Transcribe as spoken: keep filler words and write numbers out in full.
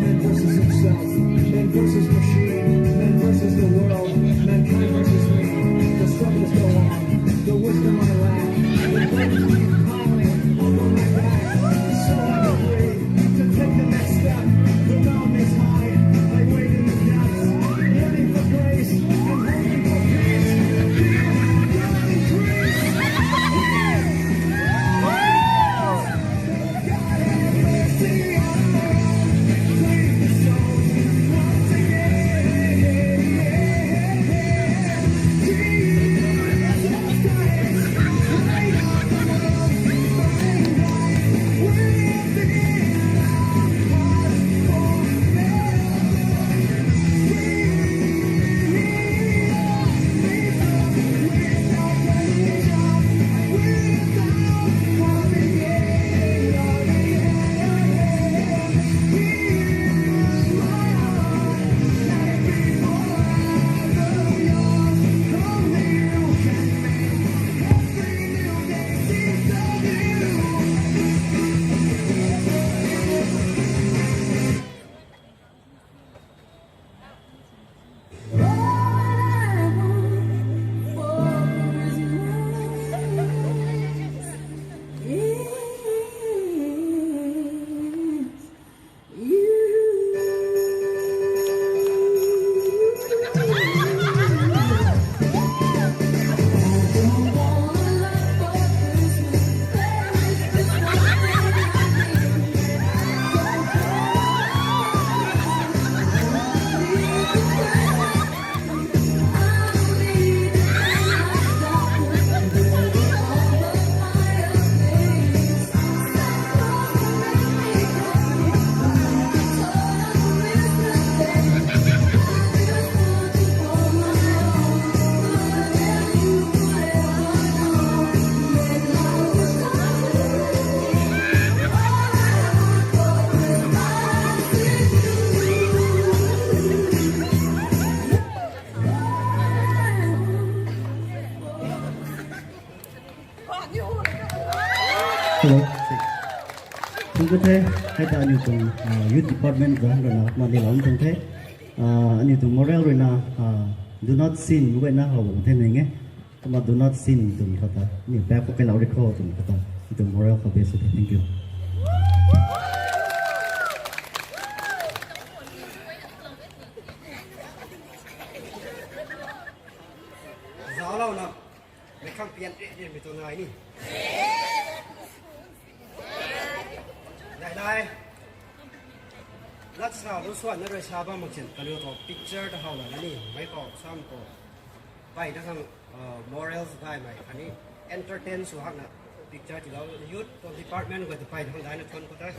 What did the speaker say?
Man versus himself, man versus machine, man versus the world, mankind versus me. The struggles go on, the wisdom I lack, the burden keep piling on my back. So I agree to take the next step. The mountain is high, I wait in the depths, yearning for grace and hoping for peace. Give God increase. Hello. Thangc ku the, hei ta aniu tuang, ah, youth department zang rui na kumna ni lam tuang the. Ah, aniu tuang moral rui na, ah, do not sin, guayna how bam the ning e. Kumna do not sin twmei khou ta, aniu paap khou kai lou ri kho twmei khou ta, aniu tuang moral khou base the. Thank you. Zauclou na, mei khang pian re re mei tuang nai ni. Nai nai. Lat sa lu suan na rui sa bam mak sin, kaniw tuang picture ta how la na ni, mei khou sam khou. Pai na khang, uh, morals gaymei khatni. entertain sw hakna picture tilou youth department guay ta pey khang daina thuan khou the.